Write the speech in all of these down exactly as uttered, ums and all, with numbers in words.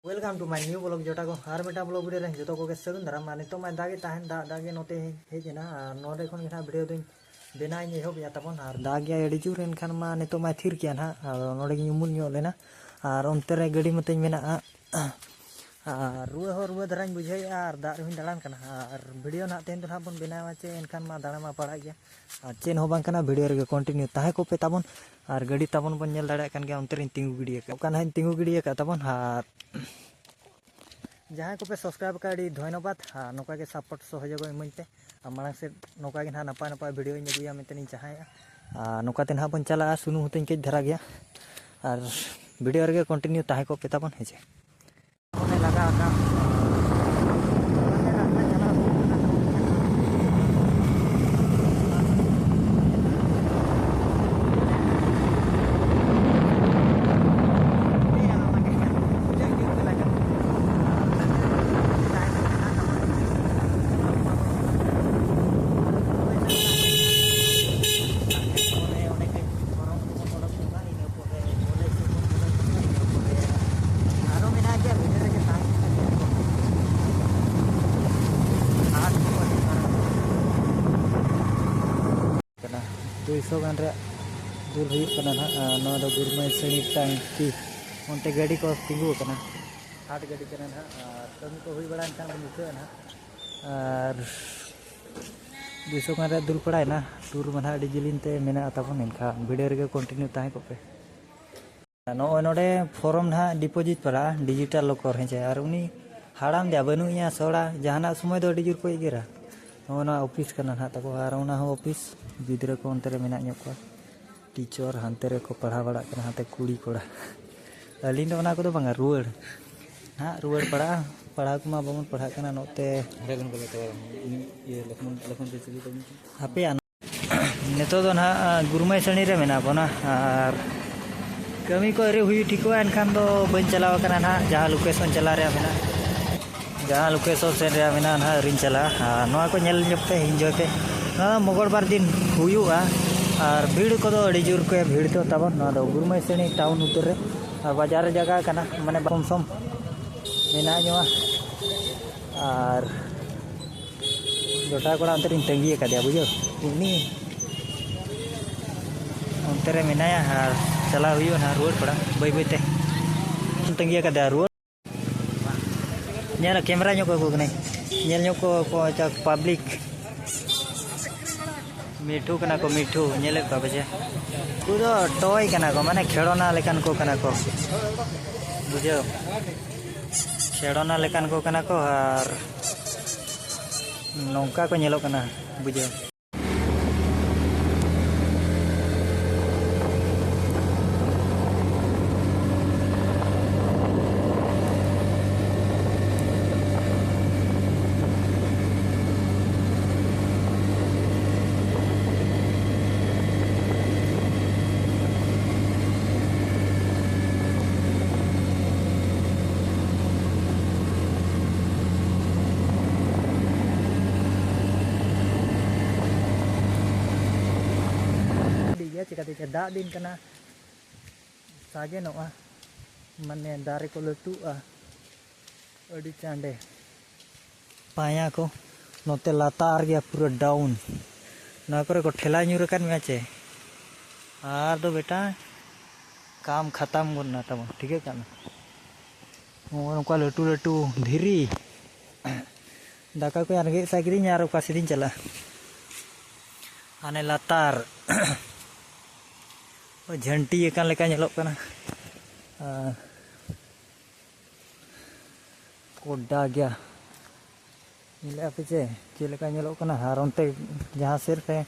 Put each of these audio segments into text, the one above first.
Welcome to my new vlog ᱡᱚᱴᱟ ᱠᱚ, ᱟᱨ ᱢᱤᱫᱴᱟᱝ vlog video ᱨᱮ ᱡᱚᱛᱚ ᱠᱚᱜᱮ ᱥᱟᱹᱜᱩᱱ ᱫᱟᱨᱟᱢ᱾ ᱟᱨ ᱱᱤᱛᱚᱜ ᱢᱟᱭ ᱫᱟᱜᱮᱫ ᱛᱟᱦᱮᱱ, ᱫᱟᱜ ᱫᱟᱜ ᱜᱮ ᱱᱚᱛᱮ ᱦᱮᱡ ᱮᱱᱟ᱾ ᱟᱨ ᱱᱚᱰᱮ ᱠᱷᱚᱱ ᱜᱮ ᱱᱟᱦᱟᱜ video ᱫᱚᱧ ᱵᱮᱱᱟᱣ ᱤᱧ ᱮᱦᱚᱵ ᱮᱫᱟ ᱛᱟᱵᱚᱱ᱾ ᱟᱨ ᱫᱟᱜ ᱜᱮᱭᱟᱭ ᱟᱹᱰᱤ ᱡᱳᱨ, ᱮᱱᱠᱷᱟᱱ ᱢᱟ ᱱᱤᱛᱚᱜ ᱢᱟᱭ ᱛᱷᱤᱨ ᱠᱮᱜᱼᱟ ᱱᱟᱦᱟᱜ᱾ ᱟᱫᱚ ᱱᱚᱰᱮ ᱜᱤᱧ ᱩᱢᱩᱞ ᱧᱚᱜ ᱞᱮᱱᱟ᱾ ᱟᱨ ᱚᱱᱛᱮ ᱨᱮ ᱜᱟᱹᱰᱤ ᱢᱟᱛᱚᱧ ᱢᱮᱱᱟᱜᱼᱟ, ᱟᱨ ᱨᱩᱣᱟᱹ ᱦᱚᱸ ᱨᱩᱣᱟᱹ ᱫᱷᱟᱨᱟᱧ ᱵᱩᱡᱷᱟᱹᱣᱮᱫᱼᱟ, ᱟᱨ ᱫᱟᱜ ᱨᱮᱦᱚᱸᱧ ᱫᱟᱬᱟᱱ ᱠᱟᱱᱟ᱾ ᱟᱨ video ᱱᱟᱦᱟᱜ ᱛᱮᱦᱮᱧ ᱫᱚ ᱱᱟᱦᱟᱜ ᱵᱚᱱ ᱵᱮᱱᱟᱣᱟ ᱪᱮ, ᱮᱱᱠᱷᱟᱱ ᱢᱟ ᱫᱟᱬᱟ ᱢᱟ ᱯᱟᱲᱟᱜ ᱜᱮᱭᱟ᱾ ᱟᱨ ᱪᱮᱫ ᱦᱚᱸ ᱵᱟᱝ ᱠᱟᱱᱟ, video ᱨᱮᱜᱮ continue ᱛᱟᱦᱮᱸ ᱠᱚᱜ ᱯᱮ ᱛᱟᱵᱚᱱ᱾ ᱟᱨ ᱜᱟᱹᱰᱤ ᱛᱟᱵᱚᱱ ᱵᱚᱱ ᱧᱮᱞ ᱫᱟᱲᱮᱭᱟᱜ ᱠᱟᱱ ᱜᱮᱭᱟ, ᱚᱱᱛᱮ ᱨᱤᱧ ᱛᱤᱸᱜᱩ ᱜᱤᱰᱤ ᱟᱠᱟᱫ, ᱚᱠᱟ ᱱᱟᱦᱟᱜ ᱤᱧ ᱛᱤᱸᱜᱩ ᱜᱤᱰᱤ ᱟᱠᱟᱫ ᱛᱟᱵᱚᱱ᱾ ᱟᱨ ᱡᱟᱦᱟᱸᱭ ᱠᱚᱯᱮ subscribe ᱟᱠᱟᱫ, ᱟᱹᱰᱤ ᱫᱷᱚᱱᱭᱚᱵᱟᱫ᱾ ᱟᱨ ᱱᱚᱝᱠᱟ ᱜᱮ support ᱥᱚᱦᱚᱡᱳᱜᱽ ᱤᱢᱟᱹᱧ ᱯᱮ᱾ ᱟᱨ ᱢᱟᱲᱟᱝ ᱥᱮᱫ ᱱᱚᱝᱠᱟ ᱜᱮ ᱱᱟᱦᱟᱜ ᱱᱟᱯᱟᱭ ᱱᱟᱯᱟᱭ video ᱤᱧ ᱟᱹᱜᱩᱭᱟ ᱢᱮᱱᱛᱮ ᱤᱧ ᱪᱟᱦᱟᱭᱮᱫᱼᱟ᱾ ᱟᱨ ᱱᱚᱝᱠᱟ ᱛᱮ ᱱᱟᱦᱟᱜ ᱵᱚᱱ ᱪᱟᱞᱟᱜᱼᱟ, ᱥᱩᱱᱩᱢ ᱦᱚᱸᱛᱚᱧ ᱠᱟᱹᱡ ᱫᱷᱟᱨᱟ ᱜᱮᱭᱟ᱾ ᱟᱨ video ᱨᱮᱜᱮ continue ᱛᱟᱦᱮᱸ ᱠᱚᱜ ᱯᱮ ᱛᱟᱵᱚᱱ, ᱦᱮᱸ ᱪᱮ᱾ ᱚᱱᱮ ᱞᱟᱜᱟ ᱟᱠᱟᱫ᱾ ᱟᱨᱚ ᱢᱮᱱᱟᱜ ᱜᱮᱭᱟ, video ᱨᱮᱜᱮ ᱛᱟᱦᱮᱸ ᱠᱟᱱᱟ᱾ ᱟᱨ ᱠᱟᱱᱟ᱾ ᱫᱩᱭᱥᱚ ᱜᱟᱱ ᱨᱮᱭᱟᱜ ᱫᱩᱞ ᱦᱩᱭᱩᱜ ᱠᱟᱱᱟ ᱱᱟᱦᱟᱜ᱾ ᱟᱨ ᱱᱚᱣᱟ ᱫᱚ ᱜᱩᱨᱢᱟᱹᱭ ᱥᱟᱹᱲᱤ ᱴᱟᱝᱠᱤ, ᱚᱱᱛᱮ ᱜᱟᱹᱰᱤ ᱠᱚ ᱛᱤᱸᱜᱩ ᱟᱠᱟᱱᱟ, ᱦᱟᱴ ᱜᱟᱹᱰᱤ ᱠᱟᱱᱟ ᱱᱟᱦᱟᱜ᱾ ᱟᱨ ᱠᱟᱹᱢᱤ ᱠᱚ ᱦᱩᱭ ᱵᱟᱲᱟᱭᱮᱱ ᱠᱷᱟᱱ ᱵᱚᱱ ᱩᱴᱷᱟᱹᱜᱼᱟ ᱱᱟᱦᱟᱜ᱾ ᱟᱨ ᱫᱩᱭᱥᱚ ᱜᱟᱱ ᱨᱮᱭᱟᱜ ᱫᱩᱞ ᱯᱟᱲᱟᱣᱮᱱᱟ᱾ ᱴᱩᱨ ᱢᱟ ᱱᱟᱦᱟᱜ ᱟᱹᱰᱤ ᱡᱤᱞᱤᱧ ᱛᱮ ᱢᱮᱱᱟᱜᱼᱟ ᱛᱟᱵᱚᱱ, ᱮᱱᱠᱷᱟᱱ video ᱨᱮᱜᱮ continue ᱛᱟᱦᱮᱸ ᱠᱚᱜ ᱯᱮ᱾ ᱱᱚᱜᱼᱚᱭ ᱱᱚᱰᱮ form ᱱᱟᱦᱟᱜ deposit ᱯᱟᱲᱟᱜᱼᱟ, digital locker, ᱦᱮᱸ ᱪᱮ? ᱟᱨ ᱩᱱᱤ ᱦᱟᱲᱟᱢ ᱫᱮᱭᱟ ᱵᱟᱹᱱᱩᱜ ᱮᱭᱟ ᱥᱚᱲᱟ, ᱡᱟᱦᱟᱱᱟᱜ ᱥᱚᱢᱚᱭ ᱫᱚ ᱟᱹᱰᱤ ᱡᱳᱨ ᱠᱚ ᱮᱜᱮᱨᱟ᱾ ᱱᱚᱜᱼᱚ ᱱᱚᱣᱟ office ᱠᱟᱱᱟ ᱱᱟᱦᱟᱜ ᱛᱟᱠᱚ, ᱟᱨ ᱚᱱᱟ ᱦᱚᱸ office᱾ ᱜᱤᱫᱽᱨᱟᱹ ᱠᱚ ᱚᱱᱛᱮ ᱨᱮ ᱢᱮᱱᱟᱜ ᱧᱚᱜ ᱠᱚᱣᱟ, teacher ᱦᱟᱱᱛᱮ ᱨᱮᱠᱚ ᱯᱟᱲᱦᱟᱣ ᱵᱟᱲᱟᱜ ᱠᱟᱱᱟ, ᱦᱟᱱᱛᱮ ᱠᱩᱲᱤ ᱠᱚᱲᱟ᱾ ᱟᱹᱞᱤᱧ ᱫᱚ ᱚᱱᱟ ᱠᱚᱫᱚ ᱵᱟᱝᱟ, ᱨᱩᱣᱟᱹᱲ ᱱᱟᱦᱟᱜ, ᱨᱩᱣᱟᱹᱲ ᱯᱟᱲᱟᱜᱼᱟ᱾ ᱯᱟᱲᱦᱟᱣ ᱠᱚᱢᱟ ᱵᱟᱵᱚᱱ ᱯᱟᱲᱦᱟᱜ ᱠᱟᱱᱟ ᱱᱚᱛᱮ᱾ ᱦᱟᱯᱮᱭᱟ, ᱱᱤᱛᱚᱜ ᱫᱚ ᱱᱟᱦᱟᱜ ᱜᱩᱨᱢᱟᱹᱭ ᱥᱟᱹᱲᱤ ᱨᱮ ᱢᱮᱱᱟᱜ ᱵᱚᱱᱟ, ᱟᱨ ᱠᱟᱹᱢᱤ ᱠᱚ ᱟᱹᱣᱨᱤ ᱦᱩᱭ ᱴᱷᱤᱠᱚᱜᱼᱟ, ᱮᱱᱠᱷᱟᱱ ᱫᱚ ᱵᱟᱹᱧ ᱪᱟᱞᱟᱣ ᱟᱠᱟᱱᱟ ᱱᱟᱦᱟᱜ, ᱡᱟᱦᱟᱸ location ᱪᱟᱞᱟᱜ ᱨᱮᱭᱟᱜ ᱢᱮᱱᱟᱜᱼᱟ, ᱡᱟᱦᱟᱸ location ᱥᱮᱱ ᱨᱮᱭᱟᱜ ᱢᱮᱱᱟᱜᱼᱟ ᱱᱟᱦᱟᱜ, ᱟᱹᱣᱨᱤᱧ ᱪᱟᱞᱟᱜᱼᱟ᱾ ᱟᱨ ᱱᱚᱣᱟ ᱠᱚ ᱧᱮᱞ ᱧᱚᱜ ᱯᱮ, enjoy ᱯᱮ᱾ ᱱᱚᱣᱟ ᱫᱚ ᱢᱚᱝᱜᱚᱞ ᱵᱟᱨ ᱫᱤᱱ ᱦᱩᱭᱩᱜᱼᱟ, ᱟᱨ ᱵᱷᱤᱲ ᱠᱚᱫᱚ ᱟᱹᱰᱤ ᱡᱳᱨ ᱠᱚ ᱵᱷᱤᱲ ᱫᱚ ᱛᱟᱵᱚᱱ᱾ ᱱᱚᱣᱟ ᱫᱚ ᱜᱩᱨᱢᱟᱹᱭ ᱥᱟᱹᱲᱤ town ᱩᱛᱟᱹᱨ ᱨᱮ, ᱟᱨ ᱵᱟᱡᱟᱨ ᱨᱮ ᱡᱟᱭᱜᱟ ᱠᱟᱱᱟ, ᱢᱟᱱᱮ ᱠᱚᱢ ᱥᱚᱢ ᱢᱮᱱᱟᱜ ᱧᱚᱜᱼᱟ᱾ ᱟᱨ ᱡᱚᱴᱟᱣ ᱠᱚᱲᱟ ᱚᱱᱛᱮ ᱨᱤᱧ ᱛᱟᱺᱜᱤ ᱟᱠᱟᱫᱮᱭᱟ, ᱵᱩᱡᱷᱟᱹᱣ᱾ ᱩᱱᱤ ᱚᱱᱛᱮ ᱨᱮ ᱢᱮᱱᱟᱭᱟ ᱟᱨ ᱪᱟᱞᱟᱣ ᱦᱩᱭᱩᱜᱼᱟ ᱱᱟᱦᱟᱜ ᱨᱩᱣᱟᱹᱲ ᱠᱚᱲᱟ, ᱵᱟᱹᱭ ᱵᱟᱹᱭ ᱛᱮ᱾ ᱛᱟᱺᱜᱤ ᱟᱠᱟᱫᱮᱭᱟ ᱨᱩᱣᱟᱹᱲ᱾ ᱧᱮᱞ, ᱠᱮᱢᱨᱟ ᱧᱚᱜ ᱠᱟᱠᱚ ᱠᱟᱹᱱᱟᱹᱧ, ᱧᱮᱞ ᱧᱚᱜ ᱠᱚ, ᱠᱚ ᱪᱟ-, ᱯᱟᱵᱽᱞᱤᱠ᱾ ᱢᱤᱴᱷᱩ ᱠᱟᱱᱟ ᱠᱚ, ᱢᱤᱴᱷᱩ, ᱧᱮᱞᱮᱫ ᱠᱚᱣᱟ ᱯᱮ ᱪᱮ? ᱩᱱᱠᱩ ᱫᱚ ᱴᱚᱭ ᱠᱟᱱᱟ ᱠᱚ, ᱢᱟᱱᱮ ᱠᱷᱮᱲᱚᱱᱟ ᱞᱮᱠᱟᱱ ᱠᱚ ᱠᱟᱱᱟ ᱠᱚ, ᱵᱩᱡᱷᱟᱹᱣ, ᱠᱷᱮᱲᱚᱱᱟ ᱞᱮᱠᱟᱱ ᱠᱚ ᱠᱟᱱᱟ ᱠᱚ᱾ ᱟᱨ ᱱᱚᱝᱠᱟ ᱠᱚ ᱧᱮᱞᱚᱜ ᱠᱟᱱᱟ, ᱵᱩᱡᱷᱟᱹᱣ᱾ ᱟᱹᱰᱤ ᱜᱮ ᱪᱤᱠᱟᱹᱛᱮ ᱪᱮ ᱫᱟᱜ ᱫᱤᱱ ᱠᱟᱱᱟ, ᱥᱟᱜᱮᱱᱚᱜᱼᱟ, ᱢᱟᱱᱮ ᱫᱟᱨᱮ ᱠᱚ ᱞᱟᱹᱴᱩᱜᱼᱟ ᱟᱹᱰᱤ ᱪᱟᱸᱰᱮ᱾ ᱯᱟᱭᱟ ᱠᱚ ᱱᱚᱛᱮ ᱞᱟᱛᱟᱨ ᱜᱮᱭᱟ, ᱯᱩᱨᱟᱹ ᱰᱟᱣᱩᱱ᱾ ᱱᱚᱣᱟ ᱠᱚᱨᱮ ᱠᱚ ᱴᱷᱮᱞᱟᱣ ᱧᱩᱨ ᱟᱠᱟᱫ ᱢᱮᱭᱟ ᱪᱮ, ᱟᱨ ᱫᱚ ᱵᱮᱴᱟ ᱠᱟᱢ ᱠᱷᱟᱛᱟᱢ ᱜᱚᱫ ᱱᱟ ᱛᱟᱢᱟ, ᱴᱷᱤᱠᱟᱹ ᱠᱟᱜ ᱢᱮ᱾ ᱱᱚᱜᱼᱚ ᱱᱚᱝᱠᱟ ᱞᱟᱹᱴᱩ ᱞᱟᱹᱴᱩ ᱫᱷᱤᱨᱤ᱾ ᱫᱟᱠᱟ ᱠᱚ ᱨᱮᱸᱜᱮᱡ ᱥᱟᱭ ᱠᱤᱫᱤᱧ, ᱟᱨ ᱚᱠᱟ ᱥᱮᱫ ᱤᱧ ᱪᱟᱞᱟᱜᱼᱟ? ᱦᱟᱱᱮ ᱞᱟᱛᱟᱨ ᱡᱷᱟᱹᱱᱴᱤ ᱟᱠᱟᱱ ᱞᱮᱠᱟ ᱧᱮᱞᱚᱜ ᱠᱟᱱᱟ᱾ ᱟᱨ ᱠᱚᱰᱟ ᱜᱮᱭᱟ᱾ ᱧᱮᱞᱮᱫᱼᱟ ᱯᱮ ᱪᱮ ᱪᱮᱫ ᱞᱮᱠᱟ ᱧᱮᱞᱚᱜ ᱠᱟᱱᱟ? ᱟᱨ ᱚᱱᱛᱮ ᱡᱟᱦᱟᱸ ᱥᱮᱫ ᱨᱮ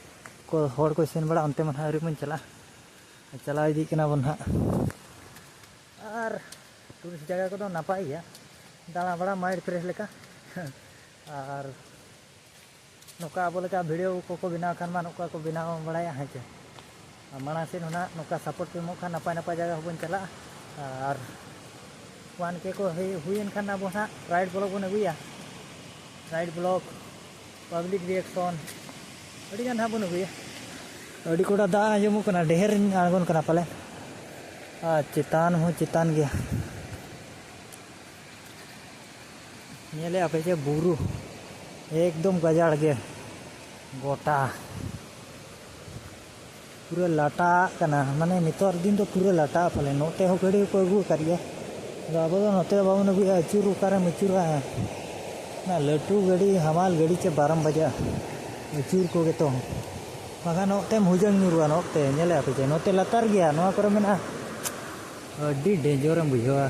ᱠᱚ ᱦᱚᱲ ᱠᱚ ᱥᱮᱱ ᱵᱟᱲᱟᱜ, ᱚᱱᱛᱮ ᱢᱟ ᱱᱟᱦᱟᱜ ᱟᱹᱣᱨᱤ ᱵᱚᱱ ᱪᱟᱞᱟᱜᱼᱟ᱾ ᱪᱟᱞᱟᱣ ᱤᱫᱤᱜ ᱠᱟᱱᱟ ᱵᱚᱱ ᱱᱟᱦᱟᱜ᱾ ᱟᱨ ᱴᱩᱨᱤᱥᱴ ᱡᱟᱭᱜᱟ ᱠᱚᱫᱚ ᱱᱟᱯᱟᱭ ᱜᱮᱭᱟ, ᱫᱟᱬᱟ ᱵᱟᱲᱟ, ᱢᱟᱭᱤᱱᱰ ᱯᱷᱨᱮᱥ ᱞᱮᱠᱟ᱾ ᱟᱨ ᱱᱚᱝᱠᱟ ᱟᱵᱚ ᱞᱮᱠᱟ ᱵᱷᱤᱰᱤᱭᱳ ᱠᱚᱠᱚ ᱵᱮᱱᱟᱣ ᱠᱷᱟᱱ ᱢᱟ ᱱᱚᱝᱠᱟ ᱠᱚ ᱵᱮᱱᱟᱣ ᱵᱟᱲᱟᱭᱟ, ᱦᱮᱸ ᱪᱮ? ᱟᱨ ᱢᱟᱲᱟᱝ ᱥᱮᱫ ᱦᱚᱸ ᱱᱟᱦᱟᱜ ᱱᱚᱝᱠᱟ ᱥᱟᱯᱳᱨᱴ ᱯᱮ ᱮᱢᱚᱜ ᱠᱷᱟᱱ ᱱᱟᱯᱟᱭ ᱱᱟᱯᱟᱭ ᱡᱟᱭᱜᱟ ᱦᱚᱸᱵᱚᱱ ᱪᱟᱞᱟᱜᱼᱟ᱾ ᱟᱨ ᱚᱣᱟᱱ ᱠᱮ ᱠᱚ ᱦᱩᱭ, ᱦᱩᱭᱮᱱ ᱠᱷᱟᱱ ᱟᱵᱚ ᱱᱟᱦᱟᱜ ᱨᱟᱭᱤᱰ ᱵᱞᱚᱜ ᱵᱚᱱ ᱟᱹᱜᱩᱭᱟ, ᱨᱟᱭᱤᱰ ᱵᱞᱚᱜ, ᱯᱟᱵᱽᱞᱤᱠ ᱨᱤᱭᱮᱠᱥᱚᱱ, ᱟᱹᱰᱤᱜᱟᱱ ᱱᱟᱦᱟᱜ ᱵᱚᱱ ᱟᱹᱜᱩᱭᱟ᱾ ᱟᱹᱰᱤ ᱠᱚᱰᱟ ᱫᱟᱜ ᱟᱸᱡᱚᱢᱚᱜ ᱠᱟᱱᱟ, ᱰᱷᱮᱨ ᱟᱬᱜᱚᱱ ᱠᱟᱱᱟ ᱯᱟᱞᱮ᱾ ᱟᱨ ᱪᱮᱛᱟᱱ ᱦᱚᱸ ᱪᱮᱛᱟᱱ ᱜᱮᱭᱟ᱾ ᱧᱮᱞᱮᱫᱼᱟ ᱯᱮ ᱪᱮ ᱵᱩᱨᱩ ᱮᱠᱫᱚᱢ ᱜᱟᱡᱟᱲ ᱜᱮ ᱜᱚᱴᱟ ᱯᱩᱨᱟᱹ ᱞᱟᱴᱟᱜ ᱠᱟᱱᱟ᱾ ᱢᱟᱱᱮ ᱱᱤᱛᱚᱜ ᱫᱤᱱ ᱫᱚ ᱯᱩᱨᱟᱹ ᱞᱟᱴᱟᱜᱼᱟ ᱯᱟᱞᱮ᱾ ᱱᱚᱛᱮ ᱦᱚᱸ ᱜᱟᱹᱰᱤ ᱦᱚᱸᱠᱚ ᱟᱹᱜᱩ ᱟᱠᱟᱫ ᱜᱮᱭᱟ᱾ ᱟᱫᱚ ᱟᱵᱚ ᱫᱚ ᱱᱚᱛᱮ ᱫᱚ ᱵᱟᱵᱚᱱ ᱟᱹᱜᱩᱭᱟ, ᱟᱹᱪᱩᱨ ᱚᱠᱟᱨᱮᱢ ᱟᱹᱪᱩᱨᱟ? ᱚᱱᱟ ᱞᱟᱹᱴᱩ ᱜᱟᱹᱰᱤ, ᱦᱟᱢᱟᱞ ᱜᱟᱹᱰᱤ ᱪᱮ ᱵᱟᱨᱚᱢ ᱵᱟᱡᱟᱜᱼᱟ ᱟᱹᱪᱩᱨ ᱠᱚᱜᱮ ᱛᱚ᱾ ᱵᱟᱠᱷᱟᱱ ᱱᱚᱛᱮᱢ ᱦᱩᱡᱟᱹᱝ ᱧᱩᱨᱩᱜᱼᱟ᱾ ᱱᱚᱛᱮ ᱧᱮᱞᱮᱫᱼᱟ ᱯᱮ ᱪᱮ ᱱᱚᱛᱮ ᱞᱟᱛᱟᱨ ᱜᱮᱭᱟ, ᱱᱚᱣᱟ ᱠᱚᱨᱮ ᱢᱮᱱᱟᱜᱼᱟ᱾ ᱟᱹᱰᱤ ᱰᱮᱧᱡᱚᱨᱮᱢ ᱵᱩᱡᱷᱟᱹᱣᱟ᱾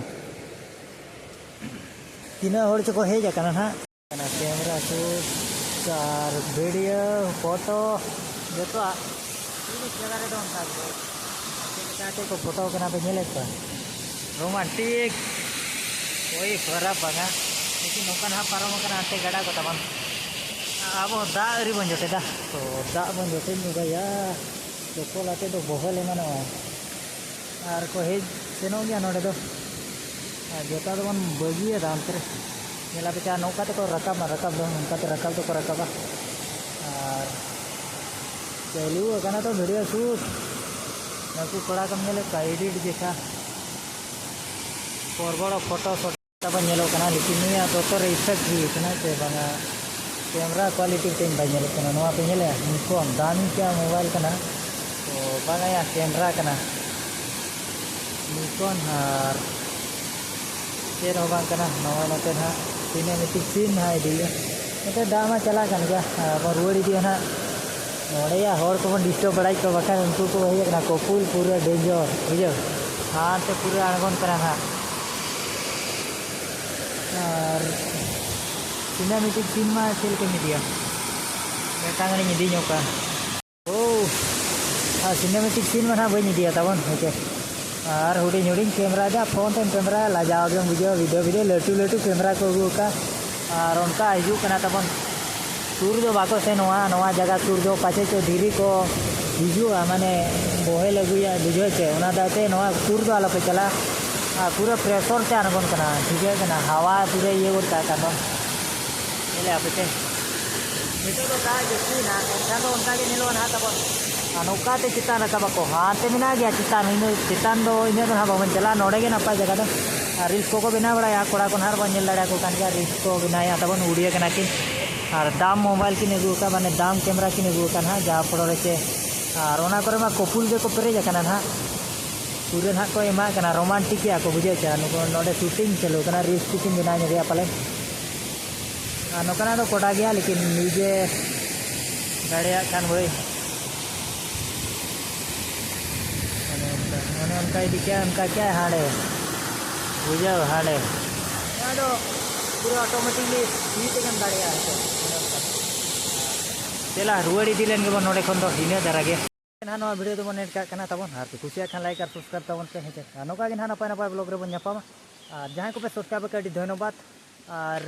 ᱛᱤᱱᱟᱹᱜ ᱦᱚᱲ ᱪᱚᱠᱚ ᱦᱮᱡ ᱟᱠᱟᱱᱟ ᱱᱟᱦᱟᱜ᱾ ᱠᱮᱢᱮᱨᱟ ᱥᱩᱴ ᱟᱨ ᱵᱷᱤᱰᱤᱭᱳ, ᱯᱷᱳᱴᱳ, ᱡᱚᱛᱚᱣᱟᱜ ᱡᱤᱱᱤᱥ ᱡᱟᱭᱜᱟ ᱨᱮᱫᱚ ᱚᱱᱠᱟ ᱜᱮ᱾ ᱪᱮᱫ ᱞᱮᱠᱟ ᱠᱟᱛᱮ ᱠᱚ ᱯᱷᱳᱴᱳ ᱠᱟᱱᱟ ᱯᱮ ᱧᱮᱞᱮᱫ ᱠᱚᱣᱟ, ᱨᱳᱢᱟᱱᱴᱤᱠ᱾ ᱳᱭ ᱠᱷᱟᱨᱟᱯ ᱵᱟᱝᱟ, ᱞᱮᱠᱤᱱ ᱱᱚᱝᱠᱟ ᱱᱟᱦᱟᱜ ᱯᱟᱨᱚᱢ ᱟᱠᱟᱱᱟ ᱦᱟᱱᱛᱮ ᱜᱟᱰᱟ ᱠᱚ ᱛᱟᱵᱚᱱ᱾ ᱟᱵᱚ ᱫᱟᱜ ᱟᱹᱣᱨᱤ ᱵᱚᱱ ᱡᱚᱴᱮᱫᱟ, ᱛᱚ ᱫᱟᱜ ᱵᱚᱱ ᱡᱚᱴᱮᱫ ᱧᱚᱜᱟᱭᱟ᱾ ᱪᱚᱯᱚᱞ ᱟᱛᱮ ᱫᱚ ᱵᱚᱦᱮᱞ ᱮᱢᱟᱱᱚᱜᱼᱟ᱾ ᱟᱨ ᱠᱚ ᱦᱮᱡ ᱥᱮᱱᱚᱜ ᱜᱮᱭᱟ ᱱᱚᱰᱮ ᱫᱚ᱾ ᱟᱨ ᱡᱚᱛᱟ ᱫᱚᱵᱚᱱ ᱵᱟᱹᱜᱤᱭᱟᱫᱟ ᱚᱱᱛᱮ ᱨᱮ᱾ ᱧᱮᱞ ᱟᱯᱮ ᱪᱟ ᱱᱚᱝᱠᱟ ᱛᱮᱠᱚ ᱨᱟᱠᱟᱵᱟ, ᱨᱟᱠᱟᱵ ᱫᱚ ᱱᱚᱝᱠᱟ ᱛᱮ ᱨᱟᱠᱟᱵ ᱫᱚᱠᱚ ᱨᱟᱠᱟᱵᱟ᱾ ᱟᱨ ᱪᱟᱹᱞᱩ ᱟᱠᱟᱱᱟ ᱛᱚ ᱵᱷᱤᱰᱤᱭᱳ ᱥᱩᱴ᱾ ᱱᱩᱠᱩ ᱠᱚᱲᱟ ᱠᱚᱢ ᱧᱮᱞᱮᱫ ᱠᱚᱣᱟ ᱮᱰᱤᱴ ᱡᱮᱠᱷᱟ ᱵᱚᱲ ᱵᱚᱲ ᱯᱷᱳᱴᱳ ᱥᱚᱴ ᱛᱟᱵᱚᱱ ᱧᱮᱞᱚᱜ ᱠᱟᱱᱟ, ᱞᱮᱠᱤᱱ ᱱᱩᱭᱟᱜ ᱵᱚᱛᱚᱨ ᱨᱮ ᱤᱯᱷᱮᱠᱴ ᱦᱩᱭ ᱠᱟᱱᱟ ᱥᱮ ᱵᱟᱝᱟ? ᱠᱮᱢᱮᱨᱟ ᱠᱣᱟᱞᱤᱴᱤ ᱛᱮᱧ ᱵᱟᱭ ᱧᱮᱞᱚᱜ ᱠᱟᱱᱟ᱾ ᱱᱚᱣᱟ ᱯᱮ ᱧᱮᱞᱮᱜᱼᱟ, ᱱᱤᱠᱚᱱ ᱫᱟᱢᱤ ᱠᱮᱭᱟ ᱢᱳᱵᱟᱭᱤᱞ ᱠᱟᱱᱟ, ᱛᱚ ᱵᱟᱝᱟ ᱭᱟ, ᱠᱮᱢᱮᱨᱟ ᱠᱟᱱᱟ ᱱᱤᱠᱚᱱ᱾ ᱟᱨ ᱪᱮᱫ ᱦᱚᱸ ᱵᱟᱝ ᱠᱟᱱᱟ᱾ ᱱᱚᱜᱼᱚᱭ ᱱᱚᱛᱮ ᱱᱟᱦᱟᱜ ᱥᱤᱱᱮᱢᱮᱴᱤᱠ ᱥᱤᱱ ᱱᱟᱦᱟᱜ ᱤᱫᱤᱭᱮᱫᱼᱟ᱾ ᱱᱚᱛᱮ ᱫᱟᱜ ᱢᱟ ᱪᱟᱞᱟᱜ ᱠᱟᱱ ᱜᱮᱭᱟ, ᱟᱨ ᱵᱚᱱ ᱨᱩᱣᱟᱹᱲ ᱤᱫᱤᱜᱼᱟ ᱱᱟᱦᱟᱜ᱾ ᱱᱚᱰᱮ ᱭᱟ ᱦᱚᱲ ᱠᱚᱵᱚᱱ ᱰᱤᱥᱴᱟᱵᱽ ᱵᱟᱲᱟᱭᱮᱫ ᱠᱚᱣᱟ, ᱵᱟᱠᱷᱟᱱ ᱩᱱᱠᱩ ᱠᱚ ᱦᱮᱡ ᱟᱠᱟᱱᱟ ᱠᱚᱯᱩᱞ ᱯᱩᱨᱟᱹ ᱰᱮᱧᱡᱚᱨ, ᱵᱩᱡᱷᱟᱹᱣ᱾ ᱦᱟᱱᱛᱮ ᱯᱩᱨᱟᱹ ᱟᱬᱜᱚᱱ ᱠᱟᱱᱟ ᱱᱟᱦᱟᱜ᱾ ᱟᱨ ᱥᱤᱱᱮᱢᱮᱴᱤᱠ ᱥᱤᱱ ᱢᱟ ᱪᱮᱫ ᱞᱮᱠᱟᱧ ᱤᱫᱤᱭᱟ, ᱢᱤᱫᱴᱟᱝ ᱜᱟᱱᱤᱧ ᱤᱫᱤ ᱧᱚᱜ ᱠᱟᱜᱼᱟ᱾ ᱳ, ᱟᱨ ᱥᱤᱱᱮᱢᱮᱴᱤᱠ ᱥᱤᱱ ᱢᱟ ᱱᱟᱦᱟᱜ ᱵᱟᱹᱧ ᱤᱫᱤᱭᱟ ᱛᱟᱵᱚᱱ, ᱦᱮᱸ ᱪᱮ? ᱟᱨ ᱦᱩᱰᱤᱧ ᱦᱩᱰᱤᱧ ᱠᱮᱢᱮᱨᱟ ᱫᱚ ᱯᱷᱳᱱ ᱛᱮᱢ ᱠᱮᱢᱮᱨᱟᱭᱟ, ᱞᱟᱡᱟᱣ ᱜᱮᱢ ᱵᱩᱡᱷᱟᱹᱣᱟ᱾ ᱵᱷᱤᱰᱤᱭᱳ ᱵᱷᱤᱰᱤᱭᱳ ᱞᱟᱹᱴᱩ ᱞᱟᱹᱴᱩ ᱠᱮᱢᱮᱨᱟ ᱠᱚ ᱟᱹᱜᱩ ᱟᱠᱟᱫ, ᱟᱨ ᱚᱱᱠᱟ ᱦᱤᱡᱩᱜ ᱠᱟᱱᱟ ᱛᱟᱵᱚᱱ᱾ ᱥᱩᱨ ᱫᱚ ᱵᱟᱠᱚ ᱥᱮᱱᱚᱜᱼᱟ, ᱱᱚᱣᱟ ᱡᱟᱭᱜᱟ ᱥᱩᱨ ᱫᱚ ᱯᱟᱪᱮ ᱪᱚ ᱫᱷᱤᱨᱤ ᱠᱚ ᱦᱤᱡᱩᱜᱼᱟ, ᱢᱟᱱᱮ ᱵᱚᱦᱮᱞ ᱟᱹᱜᱩᱭᱟ, ᱵᱩᱡᱷᱟᱹᱣ ᱪᱮ? ᱚᱱᱟ ᱫᱟᱭ ᱛᱮ ᱱᱚᱣᱟ ᱥᱩᱨ ᱫᱚ ᱟᱞᱚᱯᱮ ᱪᱟᱞᱟᱜᱼᱟ᱾ ᱟᱨ ᱯᱩᱨᱟᱹ ᱯᱨᱮᱥᱚᱨ ᱛᱮ ᱟᱬᱜᱚᱱ ᱠᱟᱱᱟ, ᱴᱷᱤᱠᱟᱹᱜ ᱠᱟᱱᱟ, ᱦᱟᱣᱟ ᱯᱩᱨᱟᱹ ᱤᱭᱟᱹ ᱜᱚᱫ ᱠᱟᱜ ᱠᱟᱱ ᱫᱚ᱾ ᱧᱮᱞᱮ ᱟᱯᱮ ᱪᱮ? ᱱᱤᱛᱚᱜ ᱫᱚ ᱫᱟᱜ ᱡᱟᱹᱥᱛᱤᱭᱮᱱᱟ, ᱮᱱᱠᱷᱟᱱ ᱫᱚ ᱚᱱᱠᱟ ᱜᱮ ᱧᱮᱞᱚᱜᱼᱟ ᱱᱟᱦᱟᱜ ᱛᱟᱵᱚᱱ᱾ ᱟᱨ ᱱᱚᱝᱠᱟ ᱛᱮ ᱪᱮᱛᱟᱱ ᱨᱟᱠᱟᱵ ᱟᱠᱚ, ᱦᱟᱱᱛᱮ ᱢᱮᱱᱟᱜ ᱜᱮᱭᱟ ᱪᱮᱛᱟᱱ, ᱤᱱᱟᱹ ᱪᱮᱛᱟᱱ ᱫᱚ ᱤᱱᱟᱹᱜ ᱫᱚ ᱱᱟᱦᱟᱜ ᱵᱟᱵᱚᱱ ᱪᱟᱞᱟᱜᱼᱟ, ᱱᱚᱰᱮ ᱜᱮ ᱱᱟᱯᱟᱭ ᱡᱟᱭᱜᱟ ᱫᱚ᱾ ᱟᱨ ᱨᱤᱞᱥ ᱠᱚᱠᱚ ᱵᱮᱱᱟᱣ ᱵᱟᱲᱟᱭᱟ, ᱠᱚᱲᱟ ᱠᱚ ᱱᱟᱦᱟᱜ ᱵᱚᱱ ᱧᱮᱞ ᱫᱟᱲᱮᱭᱟᱠᱚ ᱠᱟᱱ ᱜᱮᱭᱟ, ᱨᱤᱞᱥ ᱠᱚ ᱵᱮᱱᱟᱣᱮᱫᱼᱟ ᱛᱟᱵᱚᱱ, ᱩᱰᱤᱭᱟ ᱠᱟᱱᱟ ᱠᱤᱱ᱾ ᱟᱨ ᱫᱟᱢ ᱢᱳᱵᱟᱭᱤᱞ ᱠᱤᱱ ᱟᱹᱜᱩ ᱟᱠᱟᱫ, ᱢᱟᱱᱮ ᱫᱟᱢ ᱠᱮᱢᱮᱨᱟ ᱠᱤᱱ ᱟᱹᱜᱩ ᱟᱠᱟᱫ ᱱᱟᱦᱟᱜ, ᱡᱟᱦᱟᱸ ᱯᱷᱳᱴᱳ ᱨᱮ ᱪᱮ, ᱟᱨ ᱚᱱᱟ ᱠᱚᱨᱮ ᱢᱟ ᱠᱚᱯᱩᱞ ᱜᱮᱠᱚ ᱯᱮᱨᱮᱡ ᱟᱠᱟᱱᱟ ᱱᱟᱦᱟᱜ, ᱯᱩᱨᱟᱹ ᱱᱟᱦᱟᱜ ᱠᱚ ᱮᱢᱟᱜ ᱠᱟᱱᱟ, ᱨᱳᱢᱟᱱᱴᱤᱠ ᱮᱫᱼᱟ ᱠᱚ, ᱵᱩᱡᱷᱟᱹᱣ ᱪᱮ᱾ ᱱᱩᱠᱩ ᱱᱚᱰᱮ ᱥᱩᱴᱤᱝ ᱪᱟᱹᱞᱩ ᱟᱠᱟᱱᱟ, ᱨᱤᱞᱥ ᱠᱚᱠᱤᱱ ᱵᱮᱱᱟᱣ ᱧᱚᱜᱮᱜᱼᱟ ᱯᱟᱞᱮᱱ᱾ ᱟᱨ ᱱᱚᱝᱠᱟᱱᱟᱜ ᱫᱚ ᱠᱚᱰᱟ ᱜᱮᱭᱟ, ᱞᱮᱠᱤᱱ ᱱᱤᱡᱮ ᱫᱟᱲᱮᱭᱟᱜ ᱠᱷᱟᱱ ᱵᱷᱟᱹᱭ, ᱚᱱᱮ ᱚᱱᱠᱟ, ᱚᱱᱮ ᱚᱱᱠᱟ ᱤᱫᱤ ᱠᱮᱜᱼᱟ, ᱚᱱᱠᱟ ᱠᱮᱜᱼᱟᱭ ᱦᱟᱸᱰᱮ, ᱵᱩᱡᱷᱟᱹᱣ, ᱦᱟᱸᱰᱮ᱾ ᱱᱚᱣᱟ ᱫᱚ ᱯᱩᱨᱟᱹ automatically ᱛᱤ ᱛᱮᱜᱮᱢ ᱫᱟᱲᱮᱭᱟᱜᱼᱟ ᱦᱮᱸᱥᱮ, ᱚᱱᱮ ᱚᱱᱠᱟ᱾ ᱪᱮᱞᱟ, ᱨᱩᱣᱟᱹᱲ ᱤᱫᱤ ᱞᱮᱱ ᱜᱮᱵᱚᱱ ᱱᱚᱰᱮ ᱠᱷᱚᱱ ᱫᱚ, ᱤᱱᱟᱹ ᱫᱷᱟᱨᱟ ᱜᱮ᱾ ᱱᱟᱦᱟᱜ ᱱᱚᱣᱟ video ᱫᱚᱵᱚᱱ end ᱠᱟᱜ ᱠᱟᱱᱟ ᱛᱟᱵᱚᱱ, ᱟᱨ ᱯᱮ ᱠᱩᱥᱤᱭᱟᱜ ᱠᱷᱟᱱ like ᱟᱨ subscribe ᱛᱟᱵᱚᱱ ᱯᱮ ᱦᱮᱸᱥᱮ᱾ ᱟᱨ ᱱᱚᱝᱠᱟ ᱜᱮ ᱱᱟᱦᱟᱜ ᱱᱟᱯᱟᱭ ᱱᱟᱯᱟᱭ vlog ᱨᱮᱵᱚᱱ ᱧᱟᱯᱟᱢᱟ᱾ ᱟᱨ ᱡᱟᱦᱟᱸᱭ ᱠᱚᱯᱮ subscribe ᱟᱠᱟᱫ, ᱟᱹᱰᱤ ᱫᱷᱚᱱᱭᱚᱵᱟᱫ᱾ ᱟᱨ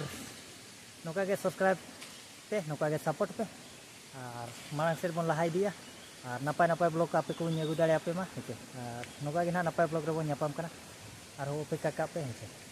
ᱱᱚᱝᱠᱟ ᱜᱮ subscribe ᱯᱮ, ᱱᱚᱝᱠᱟ ᱜᱮ support ᱯᱮ, ᱟᱨ ᱢᱟᱲᱟᱝ ᱥᱮᱫ ᱵᱚᱱ ᱞᱟᱦᱟ ᱤᱫᱤᱜᱼᱟ᱾ ᱟᱨ ᱱᱟᱯᱟᱭ ᱱᱟᱯᱟᱭ vlog ᱠᱚ ᱟᱯᱮ ᱠᱚᱧ ᱟᱹᱜᱩ ᱫᱟᱲᱮᱭᱟᱯᱮ ᱢᱟ ᱦᱮᱸᱥᱮ᱾ ᱟᱨ ᱱᱚᱝᱠᱟ ᱜᱮ ᱱᱟᱦᱟᱜ ᱱᱟᱯᱟᱭ vlog ᱨᱮᱵᱚᱱ ᱧᱟᱯᱟᱢ ᱠᱟᱱᱟ᱾ ᱟᱨᱦᱚᱸ ᱚᱯᱮᱠᱠᱷᱟ ᱠᱟᱜ ᱯᱮ ᱦᱮᱸᱥᱮ᱾